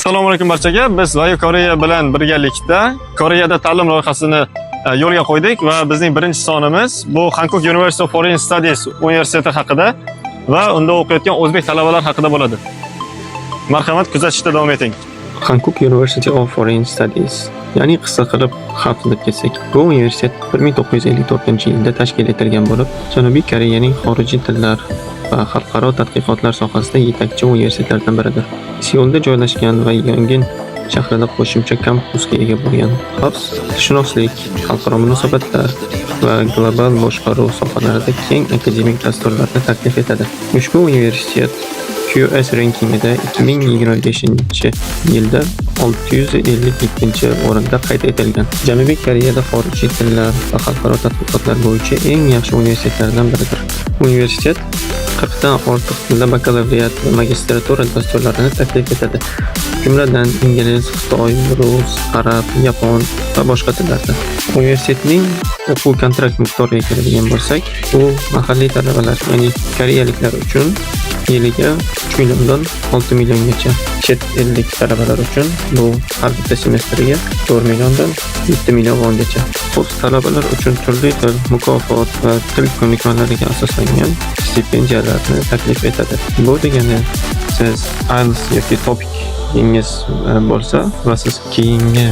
Assalomu alaykum barchaga. Biz Vayu Koreya bilan birgalikda Koreyada ta'lim loyihasini yo'lga qo'ydik va bizning birinchi sonimiz bu Hankuk University of Foreign Studies universiteti haqida va unda o'qiyotgan o'zbek talabalar haqida bo'ladi. Marhamat, kuzatishda davom eting. Hankuk University of Foreign Studies, ya'ni qisqa qilib HUFS deb ketsak, bu universitet 1954-yilda tashkil etilgan bo'lib, Janubiy Koreyaning xorijiy tillar va xalqaro tadqiqotlar sohasida yetakchi universitetlardan biridir. Seulda joylashgan va Yongin shahrida qo'shimcha kampusga ega bo'lgan HUFS tilshunoslik, xalqaro munosabatlar va global boshqaruv sohalarida keng akademik dasturlarni taklif etadi. Ushbu universitet QS rankingida 2025-yilda 657-o'rinda qayd etilgan. Janubiy Koreyada xorijiy tillar va xalqaro tadqiqotlar bo'yicha eng yaxshi universitetlardan biridir. Universitet 40 dan ortiq tilda bakalavriat va magistratura dasturlarini taklif etadi. Jumladan, ingliz, xitoy, rus, arab, yapon va boshqa tillarda. Universitetning o'quv kontrakt miqdoriga keladigan bo'lsak, u mahalliy talabalar, ya'ni koreyaliklar uchun yiliga 3 milliondan 6 milliongacha, chet ellik talabalar uchun bu har bitta semestriga 4 milliondan 7 million vongacha. HUFS talabalar uchun turli til, mukofot va til ko'nikmalariga asoslangan stipendiyalarni taklif etadi. Bu degani, siz IELTS yoki TOPIKingiz bo'lsa va siz keyingi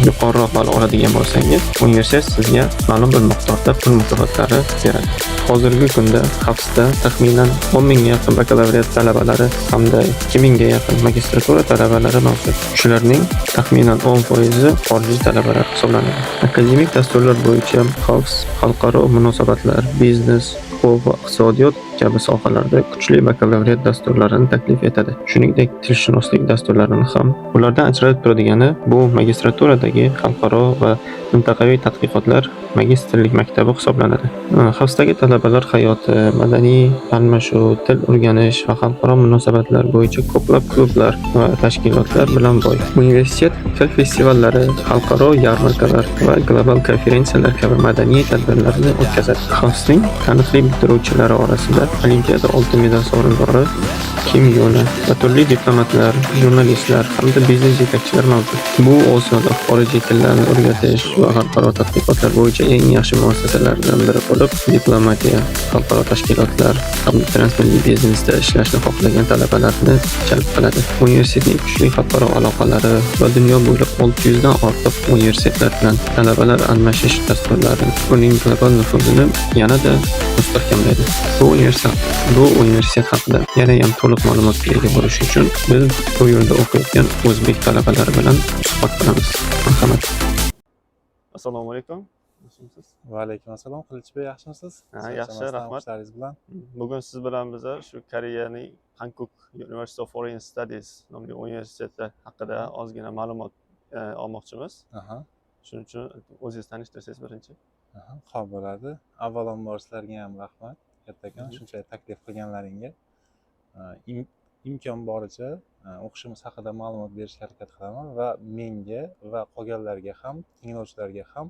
yuqoriroq ball oladigan bo'lsangiz, universitet sizga ma'lum bir miqdorda pul mukofotlari beradi. Hozirgi kunda HUFSda taxminan 10 mingga yaqin bakalavriat talabalari hamda 2 mingga yaqin magistratura talabalari mavjud. Shularning taxminan 10 foizi xorijiy talabalar hisoblanadi. Akademik dasturlar bo'yicha HUFS xalqaro munosabatlar, biznes, huquq va iqtisodiyot kabi sohalarda kuchli bakalavriat dasturlarini taklif etadi. Shuningdek, tilshunoslik dasturlarini ham. Ulardan ajralib turadigani bu magistraturadagi xalqaro va mintaqaviy tadqiqotlar magistrlik maktabi hisoblanadi. HUFSdagi talabalar hayoti, madaniy almashuv, til o'rganish va xalqaro munosabatlar bo'yicha ko'plab klublar va tashkilotlar bilan boy. Universitet til festivallari, xalqaro yarmarkalar va global konferensiyalar kabi madaniy tadbirlarni o'tkazadi. HUFSning taniqli bitiruvchilari orasida Olimpiada oltin medal sovrindori Kim Yuna va turli diplomatlar, jurnalistlar hamda biznes yetakchilar mavjud. Bu Osiyoda xorijiy tillarni o'rgatish va xalqaro tadqiqotlar bo'yicha eng yaxshi muassasalardan biri bo'lib, diplomatiya, xalqaro tashkilotlar hamda transmilliy biznesda ishlashni xohlagan talabalarni jalb qiladi. Universitetning kuchli xalqaro aloqalari va dunyo bo'ylab 600 dan ortiq universitetlar bilan talabalar almashish dasturlari uning global nufuzini yanada mustahkamlaydi. Bu universitet haqida yanayam to'liq ma'lumotga ega bo'lish uchun biz bu yerda o'qiyotgan o'zbek talabalari bilan suhbat qilamiz. Marhamat. Assalomu alaykum. Yaxshimisiz? Va alaykum assalom, Qilichbek, yaxshimisiz? Ha, yaxshi, Charchamasdan rahmat. o'qishlaringiz bilan. Bugun siz bilan biza shu Koreyaning Hankuk University of Foreign Studies nomli universiteti haqida ozgina ma'lumot olmoqchimiz. Shuning uchun o'zingiz tanishtirsangiz birinchi. Aha, xo'p bo'ladi. Avvalambor sizlarga ham rahmat kattakon shuncha taklif qilganlaringga. Imkon boricha o'qishimiz haqida ma'lumot berishga harakat qilaman va menga va qolganlarga ham, tinglovchilarga ham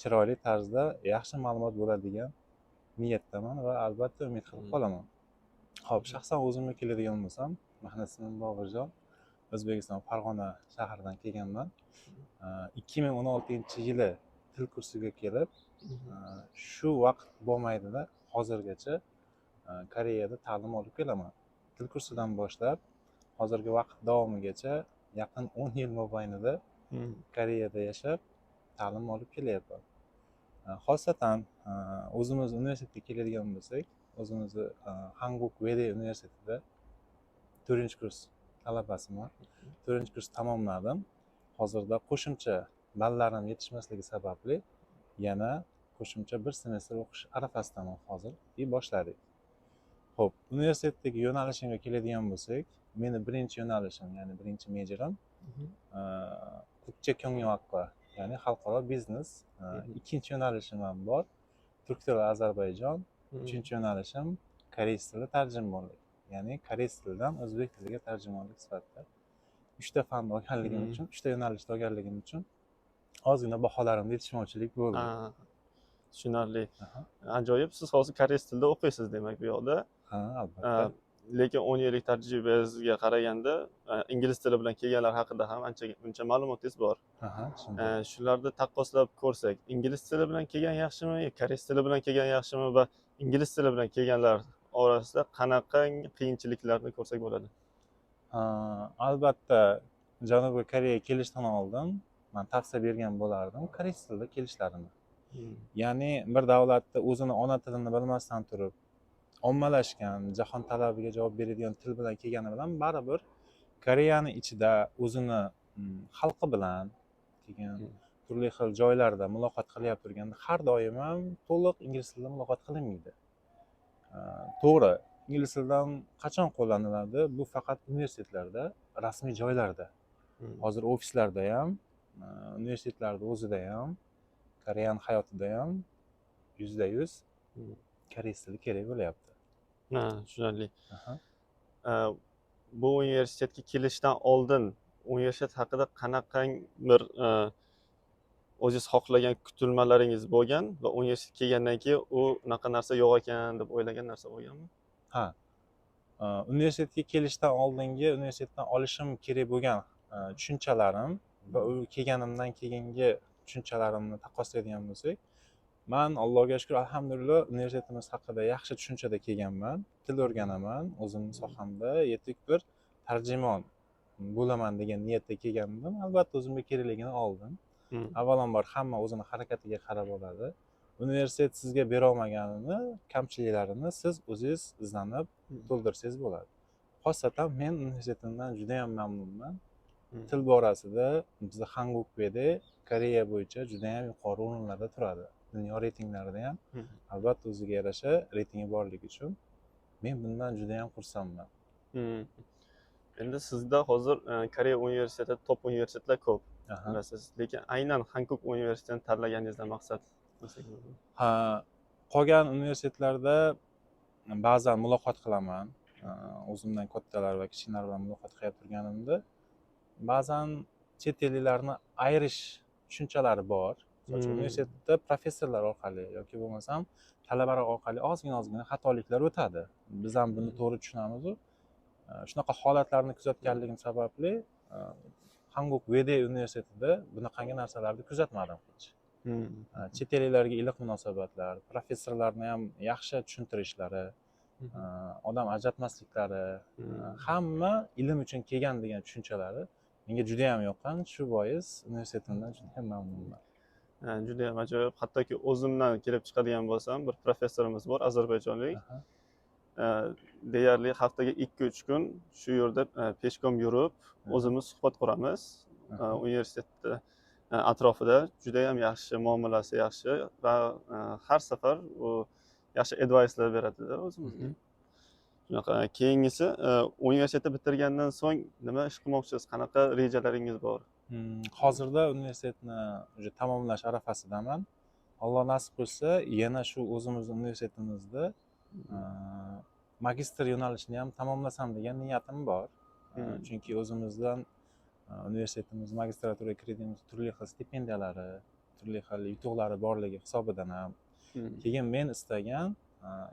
chiroyli tarzda yaxshi ma'lumot bo'ladi degan niyatdaman va albatta umid qilib qolaman. Xo'p, shaxsan o'zimga keladigan bo'lsam, mani ismim Boburjon. O'zbekiston Farg'ona shahridan kelganman. 2016-yili til kursiga kelib, shu vaqt bo'lmaydida hozirgacha Koreyada ta'lim olib kelaman. Til kursidan boshlab hozirgi vaqt davomigacha yaqin 10 yil mobaynida Koreyada yashab, ta'lim olib kelyapman. Xosatan o'zimiz universitetga keladigan bo'lsak, o'zimizni Hanguk VD universitetida to'rtinchi kurs talabasiman. To'rtinchi kurs tamomladim. Hozirda qo'shimcha ballarim yetishmasligi sababli yana qo'shimcha bir semestr o'qish arafasidaman hozir и boshladik. Xo'p, universitetdagi yo'nalishimga keladigan bo'lsak, meni birinchi yo'nalishim, ya'ni birinchi majorim 국제경영학과, ya'ni xalqaro biznes. Ikkinchi yo'nalishim ham bor. Turk tili, Ozarbayjon. Uchinchi yo'nalishim koreys tili tarjimonlik. Ya'ni koreys tilidan o'zbek tiliga tarjimonlik sifatida uchta fanni olganligim uchun, uchta yo'nalishda olganligim uchun ozgina baholarimda yetishmovchilik bo'ldi. Ha, tushunarli. Aha. Ajoyib. Siz hozir koreys tilida o'qiysiz, demak, bu yoqda. Ha, albatta. Lekin 10 yillik tajribangizga qaraganda, ingliz tili bilan kelganlar haqida ham ancha muncha ma'lumotingiz bor. Aha, shunday. Shularni taqqoslab ko'rsak, ingliz tili bilan kelgan yaxshimi, yo koreys tili bilan kelgan yaxshimi va ingliz tili bilan kelganlar orasida qanaqa qiyinchiliklarni ko'rsak bo'ladi? Ha, albatta, Janubiy Koreyaga kelishdan oldin man tavsiya bergan bo'lardim koreys tilida kelishlarini. Ya'ni bir davlatda o'zini ona tilini bilmasdan turib, ommalashgan, jahon talabiga javob beradigan til bilan kelgani bilan baribir Koreyani ichida o'zini xalqi bilan, keyin turli xil joylarda muloqot qilyapti turganda har doim ham to'liq ingliz tilida muloqot qilinmaydi. To'g'ri, ingliz tilidan qachon qo'llaniladi? Bu faqat universitetlarda, rasmiy joylarda. Hozir ofislarda ham, universitetlarda o'zida ham, Koreyan hayotida ham 100% koreys tili kerak bo'lyapti. Ha, tushunarli. Aha. Bu universitetga kelishdan oldin universitet haqida qanaqangi bir o'zingiz xohlagan kutilmalaringiz bo'lgan va universitetga kelgandan keyin u unaqa narsa yo'q ekan deb o'ylagan narsa bo'lganmi? Ha. Universitetga kelishdan oldingi universitetdan olishim kerak bo'lgan tushunchalarim va u kelganimdan keyingi tushunchalarimni taqqoslaydigan bo'lsak, man, Allohga shukur, alhamdulillah, universitetimiz haqida yaxshi tushunchada kelganman. Til o'rganaman, o'zimni sohamda yetuk bir tarjimon bo'laman degan niyatda kelgandim. Albatta, o'zimga kerakligini oldim. Avvalambor, hamma o'zini harakatiga qarab oladi. Universitet sizga berolmaganini, kamchiliklarini siz o'zingiz izlanib to'ldirsangiz bo'ladi. Xosatan men universitetimdan juda ham mamnunman. Til borasida bizni Hanguk Vede Koreya bo'yicha juda ham yuqori o'rinlarda turadi. Dunyo reytinglarida ham albatta o'ziga yarasha reytingi borligi uchun men bundan juda ham xursandman. Endi sizda hozir Koreya universiteti, top universitetlar ko'p, bilasiz. Lekin aynan Hankuk universitetini tanlaganingizdan maqsad desak bo'ladi. Ha, qolgan universitetlarda ba'zan muloqot qilaman. O'zimdan kattalar va kichkinalar bilan muloqot qilib turganimda ba'zan chet elliklarni ayirish tushunchalari bor. Misol uchun, universitetda professorlar orqali yoki bo'lmasam talabalar orqali ozgina ozgina xatoliklar o'tadi. Biz ham buni to'g'ri tushunamizu. Shunaqa holatlarni kuzatganligim sababli Hanguk VD universitetida bunaqangi narsalarni kuzatmadim hech. Chet elliklarga iliq munosabatlar, professorlarni ham yaxshi tushuntirishlari, odam ajratmasliklari, hamma ilm uchun kelgan degan tushunchalari menga juda ham yoqqan. Shu bois universitetimdan juda ham mamnunman. Ha, juda ham ajoyib. Hattoki o'zimdan kelib chiqadigan bo'lsam, bir professorimiz bor, ozarbayjonlik. Deyarli haftaga 2-3 kun shu yerda пешком yurib, o'zimiz suhbat quramiz. Universitetda atrofida juda ham yaxshi, muomalasi yaxshi va har safar u yaxshi advicelar beradida o'zimizga. Shunaqa. Keyingisi, universitetni bitirgandan so'ng nima ish qilmoqchisiz? Qanaqa rejalaringiz bor? Hozirda universitetni уже tamomlash arafasidaman. Alloh nasib qilsa, yana shu o'zimizni universitetimizda magistr yo'nalishini ham tamomlasam degan niyatim bor. Chunki o'zimizdan universitetimiz magistraturaga kiradigan turli xil stipendiyalari, turli xil yutuqlari borligi hisobidan ham, keyin men istagan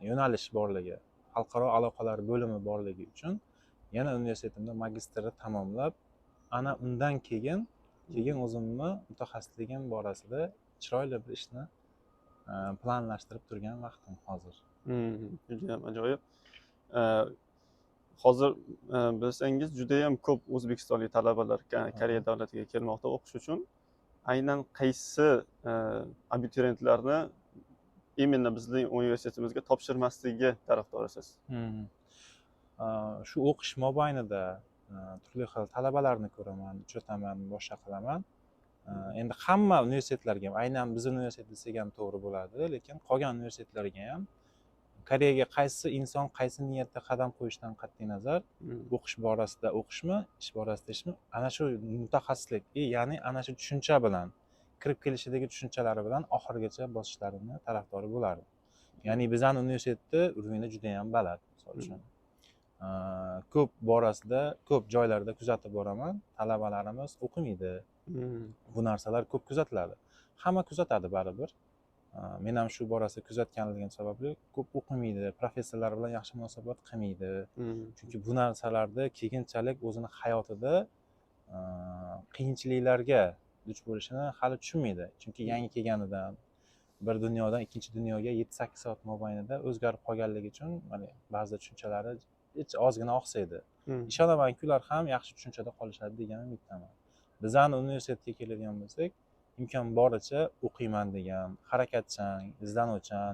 yo'nalish borligi, xalqaro aloqalar bo'limi borligi uchun yana universitetimda magistrni tamomlab, ana undan keyin o'zimni mutaxassisligim borasida chiroyli bir ishni planlashtirib turgan vaqtim hozir. Judayam ajoyib. Hozir bilsangiz, judayam ko'p o'zbekistonlik talabalar Koreya davlatiga kelmoqda o'qish uchun. Aynan qaysi abituriyentlarni именно bizning universitetimizga topshirmasligi tarafdorisiz? Shu o'qish mobaynida turli xil talabalarni ko'raman, uchrataman, boshqa qilaman. Endi hamma universitetlarga ham, aynan bizni universitet desak ham to'g'ri bo'ladi, lekin qolgan universitetlarga ham, Koreyaga qaysi inson qaysi niyatda qadam qo'yishidan qat'iy nazar, o'qish borasida o'qishmi, ish borasida ishmi, ana shu mutaxassislik, ya'ni ana shu tushuncha bilan kirib kelishidagi tushunchalari bilan oxirigacha bosishlarini tarafdori bo'lardim. Ya'ni bizani universitetni уровень i juda ham baland, misol uchun. Ko'p borasida, ko'p joylarda kuzatib boraman, talabalarimiz o'qimaydi. Bu narsalar ko'p kuzatiladi. Hamma kuzatadi baribir. Men ham shu borasida kuzatganligim sababli ko'p o'qimaydi, professorlar bilan yaxshi munosabat qilmaydi. Chunki bu narsalarda keyinchalik o'zini hayotida qiyinchiliklarga duch bo'lishini hali tushunmaydi. Chunki yangi kelganidan bir dunyodan ikkinchi dunyoga 7-8 soat mobaynida o'zgarib qolganligi uchun mana ba'zi tushunchalari hech ozgina oqsaydi. Ishonamanki, ular ham yaxshi tushunchada qolishadi degan umiddaman. Bizani universitetga keladigan bo'lsak, imkon boricha o'qiyman degan, harakatchan, izlanuvchan,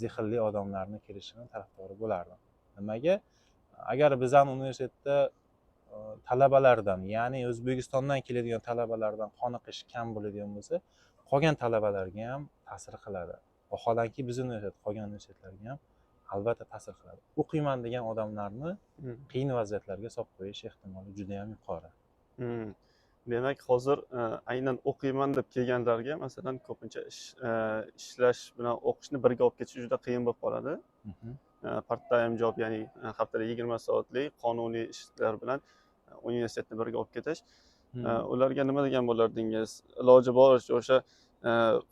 zehnli odamlarni kelishini tarafdori bo'lardim. Nimaga? Agar bizani universitetda talabalardan, ya'ni O'zbekistondan keladigan talabalardan qoniqish kam bo'ladigan bo'lsa, qolgan talabalarga ham ta'sir qiladi. Vaholanki, biz universitet qolgan universitetlarga ham albatta ta'sir qiladi. O'qiyman degan odamlarni qiyin vaziyatlarga solib qo'yish ehtimoli juda ham yuqori. Demak, hozir aynan o'qiyman deb kelganlarga, masalan, ko'pincha ishlash bilan o'qishni birga olib ketish juda qiyin bo'lib qoladi. Part time job, ya'ni haftada 20 soatlik qonuniy ishlar bilan universitetni birga olib ketish. Ularga nima degan bo'lardingiz? Iloji boricha o'sha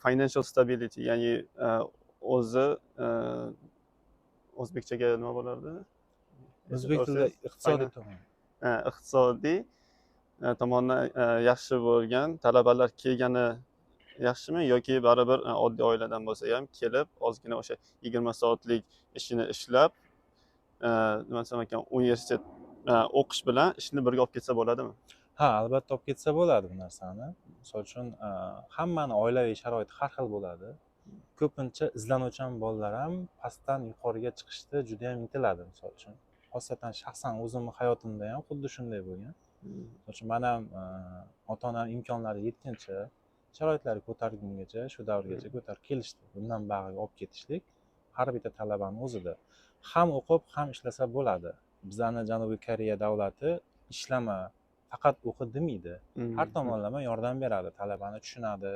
financial stability, ya'ni o'zi o'zbekchaga nima bo'lardi? O'zbek tilida iqtisodiy tomon. Iqtisodiy tomondan yaxshi bo'lgan talabalar kelgani yaxshimi yoki baribir oddiy oiladan bo'lsa ham kelib, ozgina o'sha 20 soatlik ishini ishlab, nima desam ekan, universitet o'qish bilan ishni birga olib ketsa bo'ladimi? Ha, albatta olib ketsa bo'ladi bu narsani. Misol uchun, hammani oilaviy sharoiti har xil bo'ladi. Ko'pincha izlanuvchan bolalar ham pastdan yuqoriga chiqishda juda ham intiladi, misol uchun. Xosatan shaxsan o'zimni hayotimda ham xuddi shunday bo'lgan. Misol uchun, man ham ota onam imkonlari yetguncha, sharoitlari ko'targungacha, shu davrgacha ko'tarib kelishdi. Bundan buyog'iga olib ketishlik har bitta talabani o'zida. Ham o'qib, ham ishlasa bo'ladi. Bizani Janubiy Koreya davlati ishlama, faqat o'qi demaydi. Har tomonlama yordam beradi, talabani tushunadi.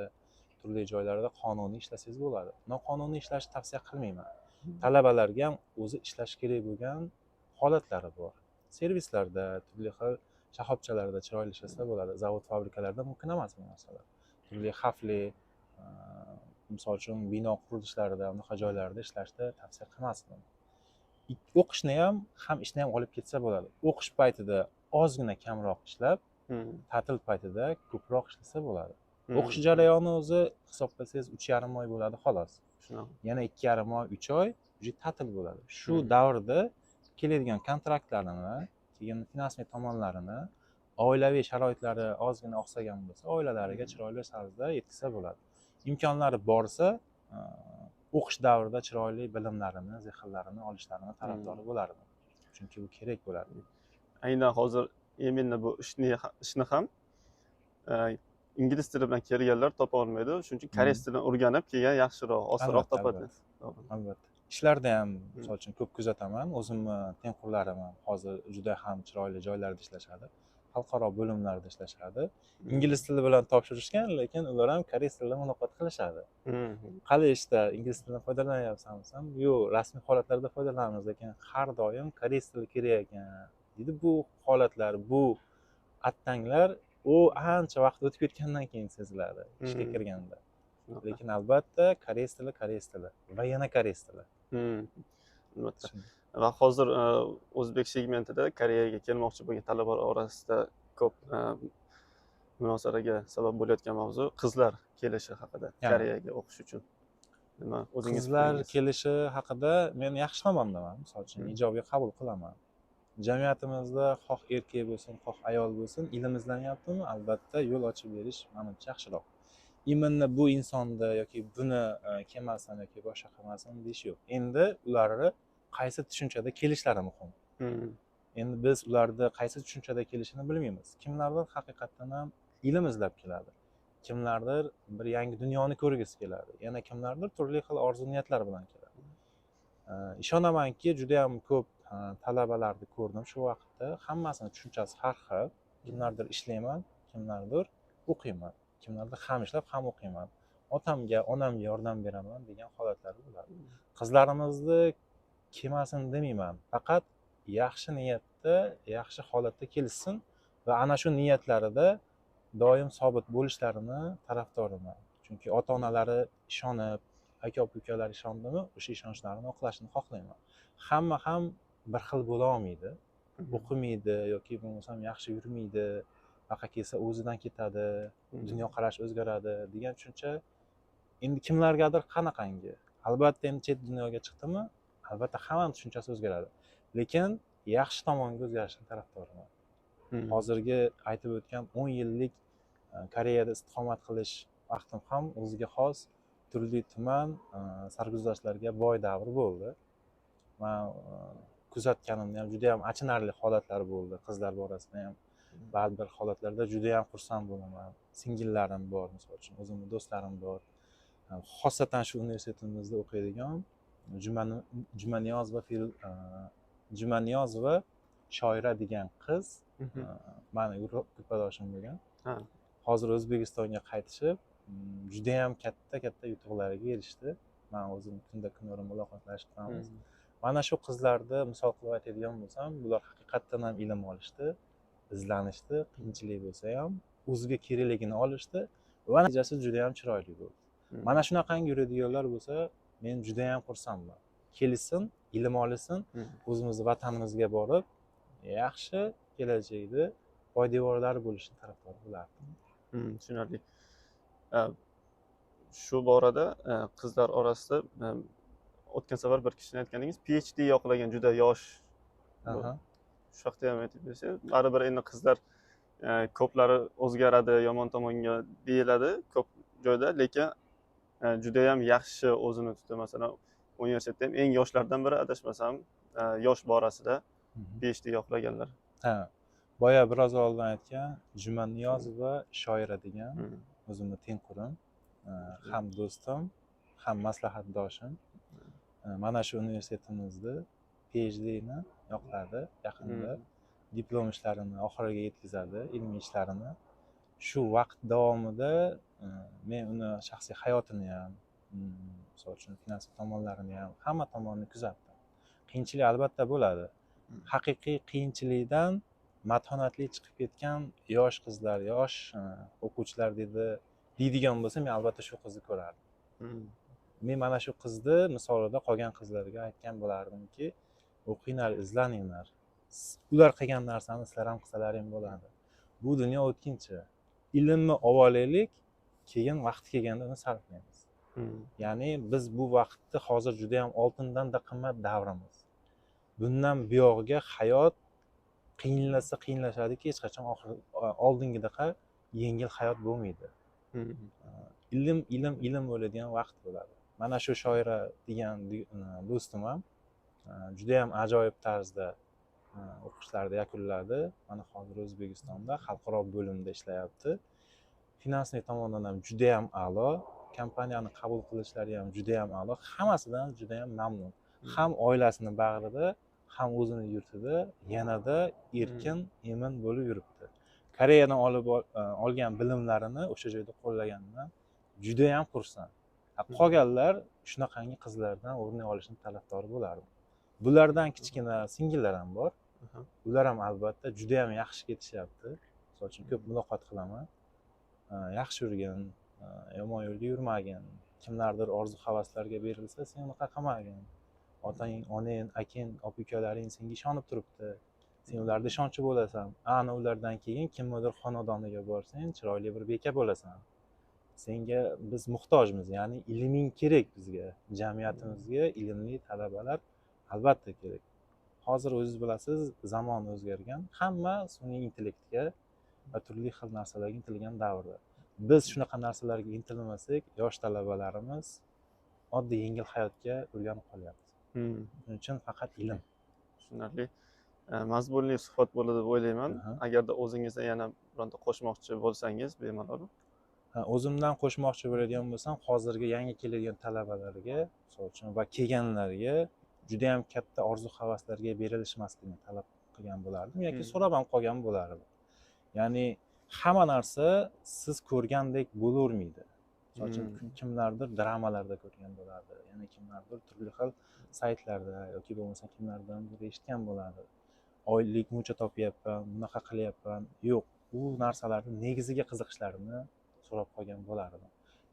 Turli joylarda qonuniy ishlasangiz bo'ladi. Noqonuniy ishlashni tavsiya qilmayman. Talabalarga ham o'zi ishlash kerak bo'lgan holatlari bor. Servislarda, turli xil shoxobchalarda chiroyli ishlasa bo'ladi. Zavod, fabrikalarda mumkin emas bu narsalar. Turli xavfli, misol uchun, bino qurilishlarida, unaqa joylarda ishlashni tavsiya qilmasdim. O'qishni ham, ham ishni ham olib ketsa bo'ladi. O'qish paytida ozgina kamroq ishlab, ta'til paytida ko'proq ishlasa bo'ladi. O'qish jarayoni o'zi hisoblasangiz 3,5 oy bo'ladi, xolos. Shunaqa. Yana 2,5 oy, 3 oy уже ta'til bo'ladi. Shu davrda keladigan kontraktlarini, keyin finansiy tomonlarini, oilaviy sharoitlari ozgina oqsagan bo'lsa, oilalariga chiroyli tarzda yetkazsa bo'ladi. Imkonlari borsa, o'qish davrida chiroyli bilimlarini, zehnlarini olishlarini tarafdori bo'lardim. Chunki bu kerak bo'ladi. Aynan hozir именно bu ishni ham ingliz tili bilan kelganlar topa olmaydi. Shuning uchun koreys tilini o'rganib kelgan yaxshiroq, osonroq topadi. Albatta. Ishlarda ham, misol uchun, ko'p kuzataman. O'zimni tengqurlarim ham hozir juda ham chiroyli joylarda ishlashadi. Xalqaro bo'limlarda ishlashadi. Ingliz tili bilan topshirishgan, lekin ular ham koreys tilida muloqot qilishadi. Qalay, ishda ingliz tilidan foydalanyapsan desam, yo'q, rasmiy holatlarda foydalanamiz, lekin har doim koreys tili kerak ekan deydi. Bu holatlar, bu attanglar u ancha vaqt o'tib ketgandan keyin seziladi ishga kirganda. Lekin albatta koreys tili, koreys tili va yana koreys tili. Albatta. Va hozir o'zbek segmentida Koreyaga kelmoqchi bo'lgan talabalar orasida ko'p munozaraga sabab bo'layotgan mavzu qizlar kelishi haqida Koreyaga o'qish uchun. Nima o'zingiz Qizlar fikringiz? kelishi haqida men yaxshi tomondaman. Misol uchun, ijobiy qabul qilaman. Jamiyatimizda xoh erkak bo'lsin, xoh ayol bo'lsin, ilm izlanyaptimi, albatta yo'l ochib berish manimcha yaxshiroq. Именно bu insonda yoki buni kelmasin yoki boshqa qilmasin deyish yo'q. Endi ularni qaysi tushunchada kelishlari muhim. Endi biz ularni qaysi tushunchada kelishini bilmaymiz. Kimlardir haqiqatdan ham ilm izlab keladi. Kimlardir bir yangi dunyoni ko'rgisi keladi. Yana kimlardir turli xil orzu niyatlar bilan keladi. Ishonamanki, juda ham ko'p talabalarni ko'rdim shu vaqtda. Hammasini tushunchasi har xil. Kimlardir ishlayman, kimlardir o'qiyman, kimlardir ham ishlab, ham o'qiyman. Otamga, onamga yordam beraman degan holatlari bo'ladi. Qizlarimizni kelmasin demayman. Faqat yaxshi niyatda, yaxshi holatda kelishsin va ana shu niyatlarida doim sobit bo'lishlarini tarafdoriman. Chunki ota-onalari ishonib, Aka ukalar ishondimi, o'sha ishonchlarini oqlashini xohlayman. Hamma ham bir xil bo'la olmaydi, o'qimaydi yoki bo'lmasam yaxshi yurmaydi, baqa kelsa o'zidan ketadi, dunyoqarashi o'zgaradi degan tushuncha endi kimlargadir qanaqangi. Albatta, endi chet dunyoga chiqdimi, albatta hammani tushunchasi o'zgaradi, lekin yaxshi tomonga o'zgarishini tarafdoriman. Hozirgi aytib o'tgan 10 yillik Koreyada istiqomat qilish vaqtim ham o'ziga xos turli tuman sarguzashtlarga boy davr bo'ldi. Man kuzatganimda ham juda yam achinarli holatlar bo'ldi qizlar borasida ham. Ba'zi bir holatlarda juda yam xursand bo'laman. Singillarim bor, misol uchun, o'zimni do'stlarim bor. Xosatan shu universitetimizda o'qiydigan Jumaniyozova Jumaniyozova Shoira degan qiz mani gruppadoshim bo'lgan. Hozir O'zbekistonga qaytishib, judayam katta katta yutuqlarga erishdi. Man o'zim kunda kunora muloqotlashib turamiz. Mana shu qizlarni misol qilib aytadigan bo'lsam, bular haqiqatdan ham ilm olishdi, izlanishdi, qiyinchilik bo'lsa ham o'ziga kerakligini olishdi va natijasi juda yam chiroyli bo'ldi. Mana shunaqangi yuradiganlar bo'lsa, men juda yam xursandman. Kelishsin, ilm olishsin, o'zimizni vatanimizga borib yaxshi kelajakda poydevorlari bo'lishini tarafdori bo'lardim. Tushunarli. Shu borada qizlar orasida o'tgan safar bir kishini aytganingiz, PhD yoqlagan juda yosh. Shu haqda ham aytib bersangiz. Baribir endi qizlar ko'plari o'zgaradi yomon tomonga deyiladi ko'p joyda, lekin judayam yaxshi o'zini tutdi. Masalan, universitetda ham eng yoshlardan biri, adashmasam, yosh borasida PhD yoqlaganlar. Ha, boya biroz oldin aytgan Jumaniyozova Shoira degan o'zimni tengqurim, ham do'stim, ham maslahatdoshim. Mana shu universitetimizda PhDni yoqladi yaqinda. Diplom ishlarini oxiriga yetkazadi, ilmiy ishlarini. Shu vaqt davomida men uni shaxsiy hayotini ham, misol uchun, finans tomonlarini ham, hamma tomonini kuzatdim. Qiyinchilik albatta bo'ladi. Haqiqiy qiyinchilikdan matonatli chiqib ketgan yosh qizlar, yosh o'quvchilar deydigan bo'lsa, men albatta shu qizni ko'rardim. Men mana shu qizni misolida qolgan qizlarga aytgan bo'lardimki, o'qinglar, izlaninglar. Ular qilgan narsani sizlar ham qilsalaring bo'ladi. Bu dunyo o'tkinchi. Ilmni olib olaylik, keyin vaqti kelganda uni sarflaymiz. Ya'ni biz bu vaqtni hozir juda yam oltindan-da qimmat davrimiz. Bundan buyog'iga hayot qiyinlasa qiyinlashadiki, hech qachon oxir oldingidaqa yengil hayot bo'lmaydi. Ilm, ilm, ilm bo'ladigan vaqt bo'ladi. Mana shu Shoira degan do'stim ham judayam ajoyib tarzda o'qishlarini yakunladi. Mana hozir O'zbekistonda xalqaro bo'limda ishlayapti. Финансовый tomondan ham judayam a'lo, kompaniyani qabul qilishlari ham judayam a'lo, hammasidan judayam mamnun. Ham oilasini bag'rida, ham o'zini yurtida yanada erkin, emin bo'lib yuribdi. Koreyadan olib olgan bilimlarini o'sha joyda qo'llaganidan judayam xursand. Qolganlar shunaqangi qizlardan o'rnak olishni tarafdori bo'lardim. Bulardan kichkina singillar ham bor. Ular ham albatta judayam yaxshi ketishyapti. Misol uchun, ko'p muloqot qilaman. Yaxshi yurgin, yomon yo'lga yurmagin. Kimlardir orzu havaslarga berilsa, sen unaqa qilmagin. Otang, onang, akang, opa ukalaring senga ishonib turibdi. Sen ularni ishonchi bo'lasan. Ana ulardan keyin kimnidir xonadoniga borsang, chiroyli bir beka bo'lasan. Senga biz muhtojmiz, ya'ni ilming kerak bizga. Jamiyatimizga ilmli talabalar albatta kerak. Hozir o'zingiz bilasiz, zamon o'zgargan. Hamma sun'iy intellektga va turli xil narsalarga intilgan davrda. Biz shunaqa narsalarga intilmasak, yosh talabalarimiz oddiy yengil hayotga o'rganib qolyapti. Shuning uchun faqat ilm. Tushunarli. Mazmunli suhbat bo'ldi deb o'ylayman. Agarda o'zingizdan yana bironta qo'shmoqchi bo'lsangiz, bemalol. Ha, o'zimdan qo'shmoqchi bo'ladigan bo'lsam, hozirgi yangi keladigan talabalarga, misol uchun, va kelganlarga judayam katta orzu havaslarga berilishmasligini talab qilgan bo'lardim yoki so'rab ham qolgan bo'lardim. Ya'ni hamma narsa siz ko'rgandek bo'lavermaydi. Misol uchun, kimlardir dramalarda ko'rgan bo'ladi, yana kimlardir turli xil saytlarda yoki bo'lmasa kimlardandir eshitgan bo'ladi. Oylik muncha topyapman, bunaqa qilyapman. Yo'q, u narsalarni negiziga qiziqishlarini so'rab qolgan bo'lardim.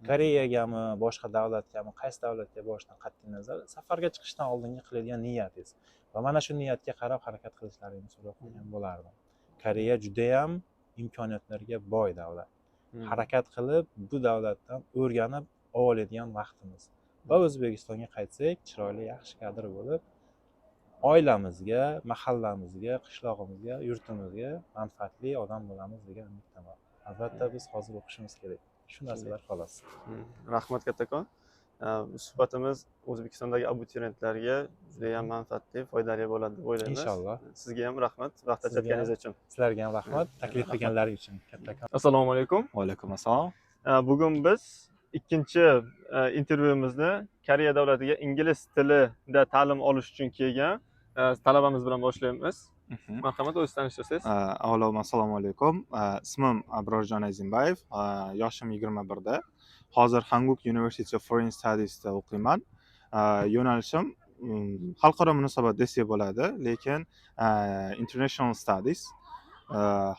Koreyagami, boshqa davlatgami, qaysi davlatga borishdan qat'iy nazar, safarga chiqishdan oldingi qiladigan niyatingiz va mana shu niyatga qarab harakat qilishlaringni so'rab qolgan bo'lardim. Koreya judayam imkoniyatlarga boy davlat. Harakat qilib, bu davlatdan o'rganib oladigan vaqtimiz va O'zbekistonga qaytsak, chiroyli, yaxshi kadr bo'lib, oilamizga, mahallamizga, qishlog'imizga, yurtimizga manfaatli odam bo'lamiz degan umiddaman. Albatta, biz hozir o'qishimiz kerak shu narsalar, xolos. Rahmat kattakon. Suhbatimiz O'zbekistondagi abituriyentlarga judayam manfaatli, foydali bo'ladi deb o'ylaymiz. Inshaalloh. Sizga ham rahmat vaqt Sizga ham. ajratganingiz uchun. Sizlarga ham rahmat taklif qilganlaring uchun kattakon. Assalomu alaykum. Va alaykum assalom. Bugun biz ikkinchi intervyumizni Koreya davlatiga ingliz tilida ta'lim olish uchun kelgan talabamiz bilan boshlaymiz. Marhamat, o'zingizni tanishtirsangiz. Avvalo assalomu alaykum. Ismim Abrorjon Azimbayev. Yoshim 21da. Hozir Hanguk University of Foreign Studiesda o'qiyman. Yo'nalishim xalqaro munosabat desak bo'ladi, lekin International Studies.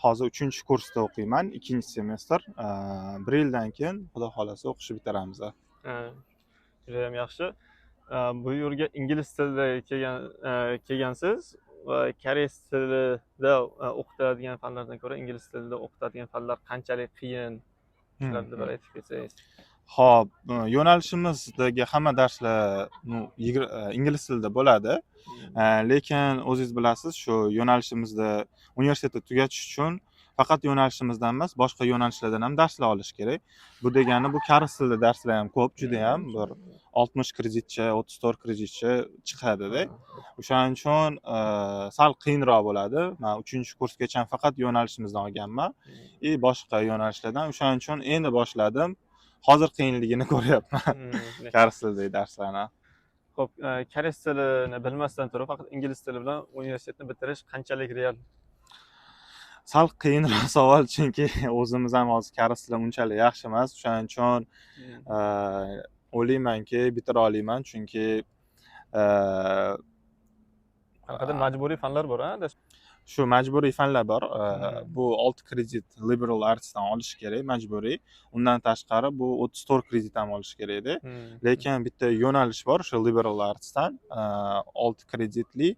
Hozir uchinchi kursda o'qiyman, ikkinchi semestr. Bir yildan keyin, Xudo xohlasa, o'qishni bitiramiz. Judayam yaxshi. Bu yerga ingliz tilida kelgansiz va koreys tilida o'qitiladigan fanlardan ko'ra ingliz tilida o'qitiladigan fanlar qanchalik qiyin? Shularni bir aytib ketsangiz. Xo'p, yo'nalishimizdagi hamma darslar, ну, ingliz tilida bo'ladi. Lekin o'zingiz bilasiz, shu yo'nalishimizda universitetni tugatish uchun faqat yo'nalishimizdan emas, boshqa yo'nalishlardan ham darslar olish kerak. Bu degani, bu koreys tilida darslar ham ko'p, judayam bir 60 kreditcha, 34 kreditcha chiqadida. O'shaning uchun sal qiyinroq bo'ladi. Man uchinchi kursgacha faqat yo'nalishimizdan olganman и boshqa yo'nalishlardan. O'shaning uchun endi boshladim. Hozir qiyinligini ko'ryapman koreys tilidagi darslarni. Xo'p, koreys tilini bilmasdan turib, faqat ingliz tili bilan universitetni bitirish qanchalik real? Sal qiyinroq savol, chunki o'zimiz ham hozir koreys tili unchalik yaxshi emas. O'shaning uchun o'ylaymanki, bitira olaman, chunki Qanaqadir majburiy fanlar bor, a? Shu majburiy fanlar bor. Bu 6 kredit liberal artsdan olish kerak majburiy. Undan tashqari, bu 34 kredit ham olish kerak edi. Lekin bitta yo'nalish bor o'sha liberal artsdan 6 kreditli.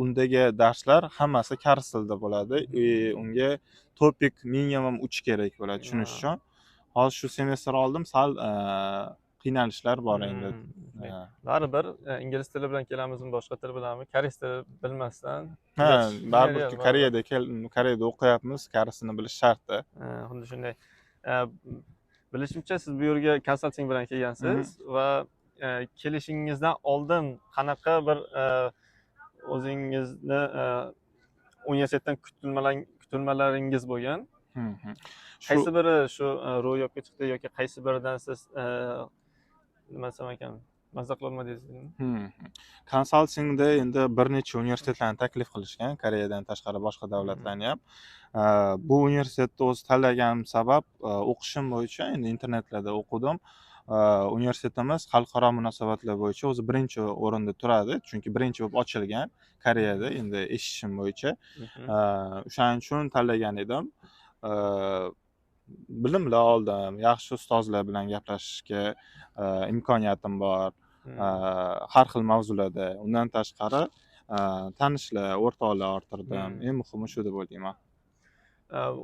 Undagi darslar hammasi koreys tilida bo'ladi и unga TOPIK minimum 3 kerak bo'ladi tushunish uchun. Hozir shu semestr oldim, sal qiynalishlar bor endi. Baribir ingliz tili bilan kelamizmi, boshqa til bilanmi, koreys tili bilmasdan Ha, tugatish baribir real, baribir. Koreyada o'qiyapmiz, koreysini bilish shartda. Xuddi shunday. Bilishimcha, siz bu yerga konsalting bilan kelgansiz va kelishingizdan oldin qanaqa bir o'zingizni universitetdan kutilmalaringiz bo'lgan? Qaysi biri shu ro'yobga chiqdi yoki qaysi biridan siz nima desam ekan, mazza qilolmadingiz? Konsaltingda endi bir necha universitetlarni taklif qilishgan, Koreyadan tashqari boshqa davlatlarni ham. Bu universitetni o'zi tanlaganim sabab, o'qishim bo'yicha endi internetlarda o'qidim. Universitetimiz xalqaro munosabatlar bo'yicha o'zi birinchi o'rinda turadi, chunki birinchi bo'lib ochilgan Koreyada, endi eshitishim bo'yicha. O'shaning uchun tanlagan edim. Bilimlar oldim, yaxshi ustozlar bilan gaplashishga imkoniyatim bor. Har xil mavzularda. Undan tashqari, tanishlar, o'rtoqlar orttirdim. Eng muhimi shu deb o'ylayman.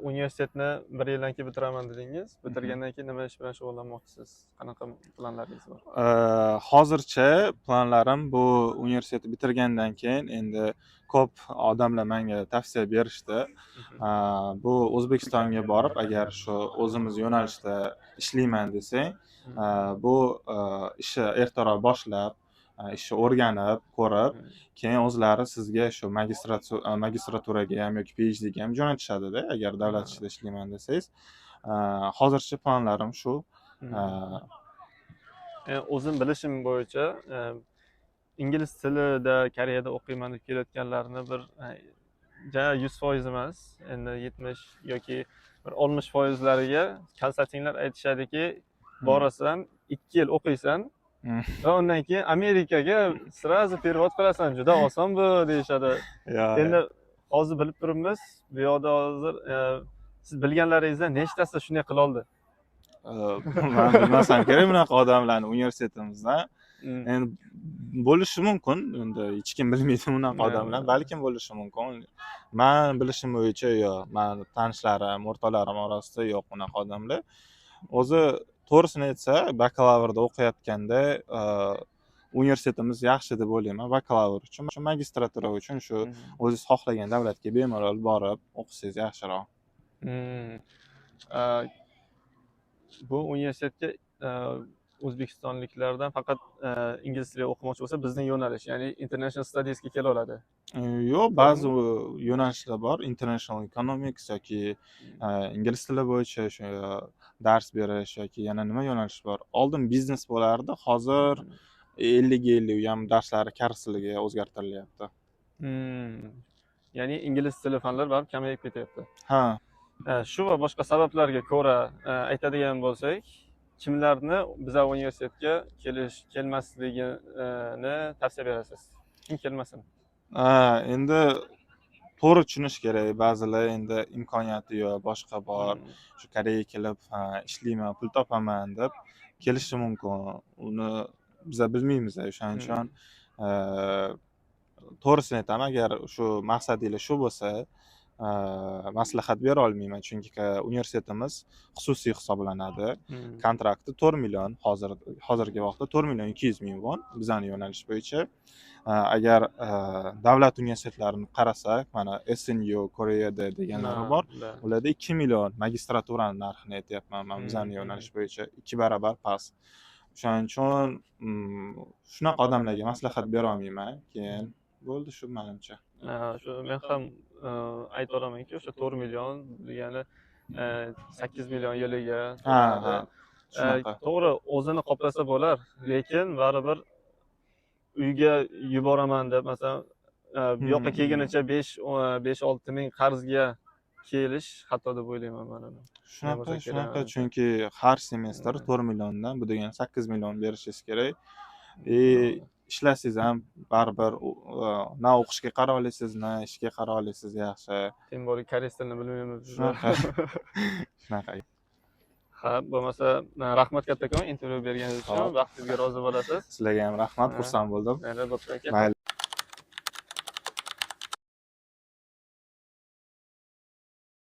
Universitetni bir yildan keyin bitiraman dedingiz. Bitirgandan keyin nima ish bilan shug'ullanmoqchisiz? Qanaqa planlaringiz bor? Hozircha planlarim, bu universitetni bitirgandan keyin endi ko'p odamlar menga tavsiya berishdi. Bu O'zbekistonga borib, agar shu o'zimiz yo'nalishda ishlayman desang, bu ishni ertaroq boshlab, ishni o'rganib, ko'rib, keyin o'zlari sizga shu magistraturaga ham yoki PhDga ham jo'natishadi-da, agar davlat ishida ishlayman desangiz. Hozircha planlarim shu. O'zim bilishim bo'yicha, ingliz tilida Koreyada o'qiyman deb kelayotganlarni bir ja 100% emas, endi 70 yoki bir 60 foizlariga konsaltinglar aytishadiki, borasan, 2 yil o'qiysan va undan keyin Amerikaga сразу перевод qilasan, juda oson bu, deyishadi. Endi hozir bilib turibmiz, bu yoqda hozir siz bilganlaringizdan nechtasi shunday qiloldi? Man bilmasam kerak bunaqa odamlarni universitetimizda. Endi bo'lishi mumkin, endi hech kim bilmaydi bunaqa odamlar, balkim bo'lishi mumkin. Man bilishim bo'yicha yo'q, mani tanishlarim, o'rtoqlarim orasida yo'q unaqa odamlar. O'zi to'g'risini aytsa, bakalavrda o'qiyotganda universitetimiz yaxshi deb o'ylayman bakalavr uchun. Shu magistratura uchun shu o'zingiz xohlagan davlatga bemalol borib o'qisangiz yaxshiroq. Bu universitetga o'zbekistonliklardan faqat ingliz tili o'qimoqchi bo'lsa, bizning yo'nalish, ya'ni International Studiesga kela oladi. Yo'q, ba'zi yo'nalishlar bor, International Economics yoki ingliz tili bo'yicha shu dars berish yoki yana nima yo'nalish bor. Oldin biznes bo'lardi, hozir 50ga 50, u ham darslari koreys tiliga o'zgartirilyapti. Ya'ni ingliz tili fanlar baribir kamayib ketyapti. Ha. Shu va boshqa sabablarga ko'ra aytadigan bo'lsak, kimlarni biza universitetga kelish kelmasligini tavsiya berasiz? Kim kelmasin? Ha, endi to'g'ri tushunish kerak. Ba'zilar endi imkoniyati yo'q, boshqa bor. Shu Koreyaga kelib, ha, ishlayman, pul topaman deb kelishi mumkin. Uni biza bilmaymiz. O'shaning uchun to'g'risini aytaman, agar shu maqsadinglar shu bo'lsa, maslahat bera olmayman, chunki universitetimiz xususiy hisoblanadi. Kontrakti 4 million, hozir, hozirgi vaqtda 4 million 200 ming von bizani yo'nalish bo'yicha. Agar davlat universitetlarini qarasak, mana SNU Koreyada deganlari bor. Ularda 2 million, magistraturani narxini aytyapman man, bizani yo'nalish bo'yicha 2 barobar past. O'shaning uchun shunaqa odamlarga maslahat bera olmayman. Keyin bo'ldi shu manimcha. Shu men ham ayta olamanki, o'sha 4 million degani 8 million yiliga to'lanadi. Ha, shunaqa. To'g'ri, o'zini qoplasa bo'lar, lekin baribir uyga yuboraman deb, masalan, bu yoqqa kelgunicha 5-6 ming qarzga kelish xato deb o'ylayman man uni. Shunaqa, bo'lsa kerak, shunaqa, ha. chunki har semestr 4 milliondan, bu degani 8 million berishingiz kerak. И ishlasangiz ham baribir na o'qishga qara olasiz, na ishga qara olasiz yaxshi. Тем более koreys tilini bilmaymiz biz. Shunaqa. Shunaqa. Ha, bo'lmasa rahmat kattakon intervyu berganingiz uchun. Xo'p. Vaqtingizga rozi bo'lasiz. Sizlarga ham rahmat, Ha. xursand bo'ldim. Mayli, bo'pti aka. Mayli.